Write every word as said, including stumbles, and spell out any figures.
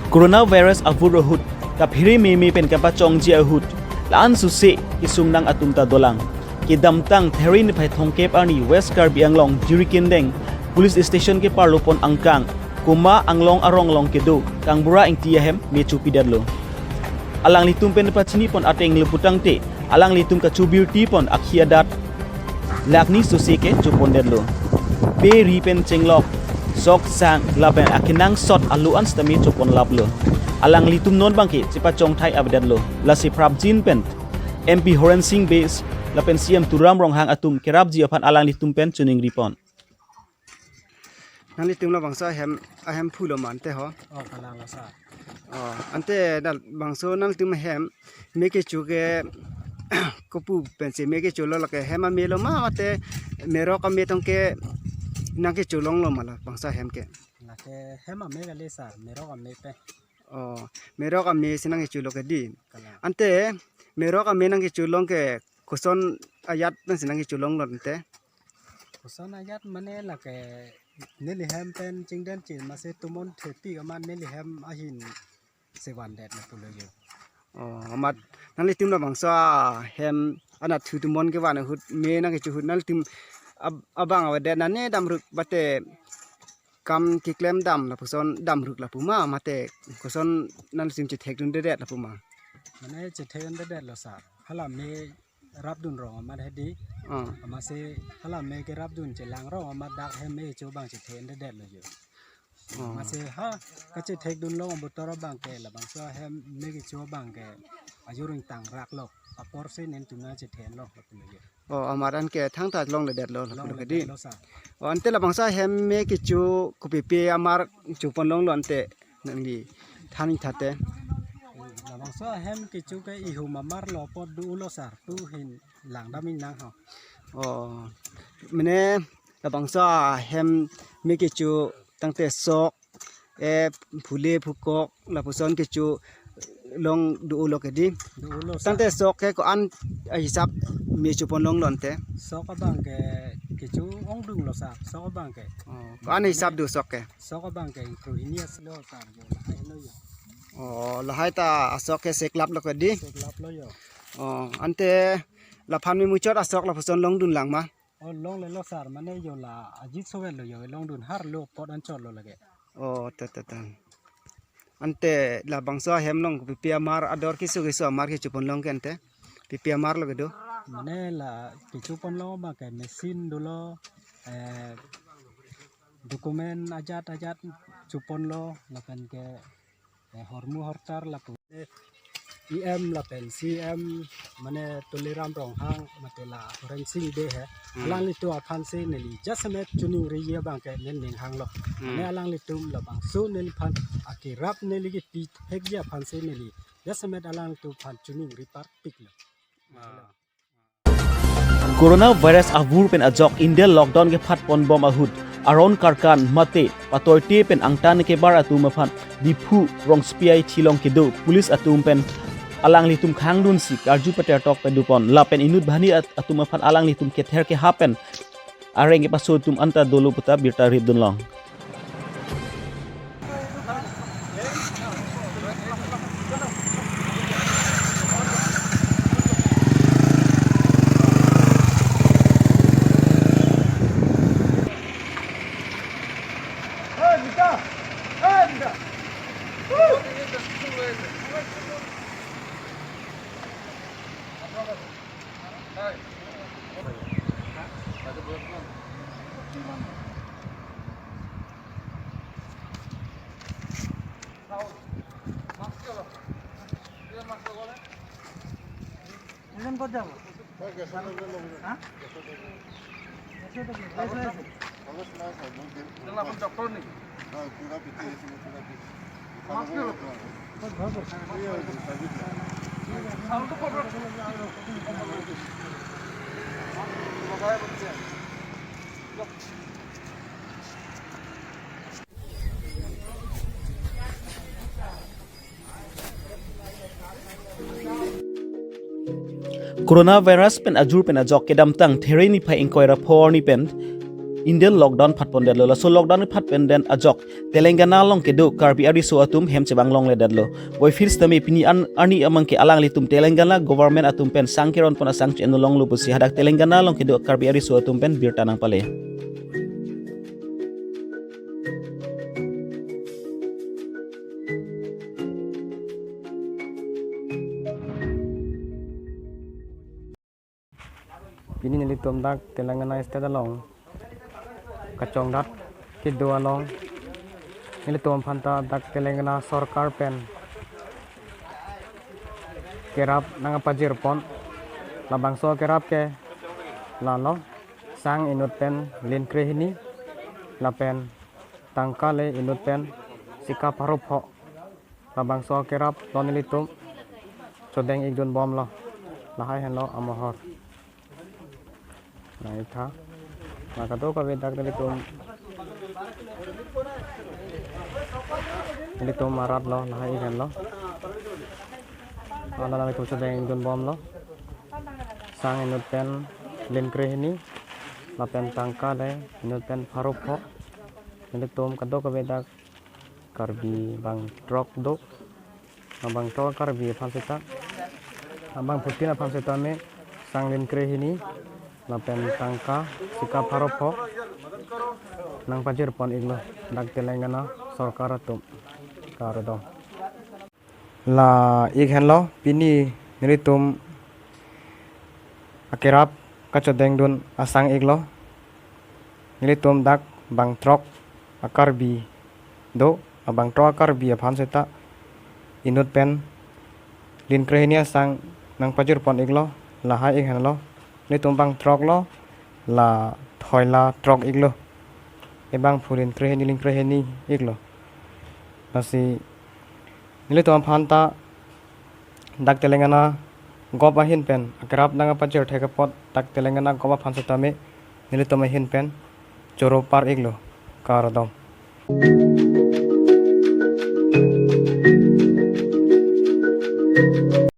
Coronavirus avur ahut kaphere meme pen kapachongji ahut la-an suse kesung nang atum ta dolang. Kedamtang There niphai thomkep arni West Karbi Anglong Jirikindeng Police Station keparlopon angkang Koma Anglong arong along kedo Kangbura Ingti ahem me chopidetlo. Alanglitum pen pachini pon ateng lo putangte alanglitum kachobirti pon akhi adat lakni suse ke chopondetlo. Pe ri pen chenglok, sok sang lapen akenangsot alo an sitame choponlaplo. Alanglitum non abangke chepachongthai avedetlo. Lasi prapjin pen M P Horen Sing Bey lapen C M Tuliram Ronghang atum kerapji aphan alanglitum pen choningri pon. Nanglitum labangso ahem, ahem phulo ma ante ho? Oh, kalanglo sir. Oh, ante labangso nanglitum ahem me kecho ke kopu pensi me kecholo, lake hem amelo ma mate merok ame tong ke nangkecho longlo ma labangso ahem ke? Lake hem ame kali sir, merok ame pen. Oh, merok ame si nangkecholo ke di. Kalang. Ante merok ame nangkecho long ke koson ajat pensi nangkecho longlo ante? Koson ajat mane lake neli hem pen chingden chin masi tomon thepi kaman neli hem ahin sevandet na pulo jo. Oh, amat nanglitum labangso ahem anat thu tomon kevan ahut me nangkecho ahut nanglitum ab-, abang avedet nane damruk mate kam keklem dam lapuson damruk lapu ma mate koson nanglitum chethekdundedet lapu ma? Mane chethekdundedetlo sir. Hala me rapdun rong amat hedi. Ah. Amatsi hala me kerapdun chelang rong amat dak hem me kecho abang chethekdundedetlo jo. Oh. Amatsi ha kachethekdun long abutor abangke labangso hem me kecho abangke ajur ingtang raklo. Aporsi nelitum nangchetheklo lapulo jo. Oh, amat anke thangta longledetlo lapulo ke di. Longledetlo sir. Oh, ante labangso hem me kecho kopipi amar chopon longlo ante nangli than thate? Labangso ahem kecho ke ihum amarlo apot do-olo sir, tu hin langdam ingnang ho. Oh, mane labangso ahem me kecho tangte sok, eh, phule phukok lapuson kecho long do-olo ke di. Do-olo sir. Tangte sok ke ko-an ahisap me chopon longlo ante? Sok abangke kecho ongdunglo sir, sok abangke. Oh, ko-an hisap do sok ke? Sok abangke ingkro hini aslo sir jo, lahai lo jo. Oh, lahai ta asok ke seklaplo ke di? Seklaplo jo. Oh, ante laphan me muchot asok lapuson longdun lang ma? Oh, longlelo sir, mane jo la ajit sovel lo jo, longdun harlo apot anchotlo lake. Oh, ta, ta, ta. Ante labangso ahem along pipi amar ador keso keso amar kechopon long ke ante? Pipi amarlo kedo? Mane la kechopon long abangke machine dolo, eh, document ajat ajat choponlo, lapen ke eh, hormu hortar lapu. E M lapen C M mane Tuliram Ronghang mate la Horen Sing Bey he. Hmm. Alanglitum aphansi neli jasemet choningri abangke neli ning hanglo. Hmm. Mane alanglitum labangso neliphan akerap neli kepithekji aphansi neli jasemet alanglitum aphan choningri parpiklo. Ah. Coronavirus avur pen ajok India lockdown kephatpon bom ahut aron karkan mate patoite pen angtan kebar atum aphan Diphu Rongsopi aithilong kedo police atum pen alanglitum khangdunsi karju patertok padopon lapen inut banghini at-, atum aphan alanglitum kether keha pen areng kepaso atum anta dolo puta birta ripdunlong. এখন ক'ত যাব? হা? গেছৰ টেবলেট। গেছৰ টেবলেট। গেছৰ টেবলেট। কাগজ নাই ছাৰ, মোৰ বিল তেতিয়াহ'লে আপুনি ডক্টৰ নেকি? হয়, পুৰা পিঠি আহিছে, মোৰ পুৰা বিষ। মাস্ক কিয় লগাইছে? ক'ত ঘৰ ক'ত? এই চাৰ্ভিচ নাই। চাউণ্ডটো ক'ৰ পৰা? লগাই পঠিয়াই। Coronavirus pen ajur pen ajok kedamtang There niphai ingkoi ra pho arni pen India lockdown phatpondetlo. Laso lockdown phatpon den ajok Telangana along kedo Karbi ariso atum hem chevang longledetlo. Boyfriends tame pini an arni amang ke alanglitum Telangana government atum pen sang keronpon asang che-en longlo pusi hadak Telangana along kedo Karbi ariso atum pen birta nangpale. Pini nelitum dak Telangana state along kachongdat kedo along nelitum aphanta dak Telangana sorkar pen kerap nangpajirpon. Labangso kerap ke lalo, sang inut pen lin krehini lapen tangka le inut pen sika pharo pho. Labangso kerap lo nelitum chodeng-ikdun bomlo. Lahai henlo amohor. Nangtha. Na kadokave dak nelitum, nelitum arat lo, lahai-ik henlo. Ala nelitum chodeng-ikdun bomlo. Sang inut pen lin krehini lapen tangka le inut pen pharo pho. Nelitum kadokave dak Karbi bangthrok do. Bangthrok Karbi aphan seta, bangphutin aphan setame sang lin krehini lapen tangka sika pharo pho nangpajirpon-iklo dak Telangana sorkar atum. Kardom. La-ik henlo pini nelitum akerap kachodengdun asang-iklo. Nelitum dak bangthrok a-Karbi do, bangthrok a-Karbi aphan seta inut pen lin krehini asang nangpajirpon-iklo. Lahai-ik henlo. Nelitum bangthrok lo, la thoi la throk-iklo. Ebangphu lin krehini lin krehini-iklo. Lasi nelitum aphanta dak Telangana gop ahin pen akerap nangpajir thek apot dak Telangana gop aphan setame nelitum ahin pen choro par-iklo. Kardom.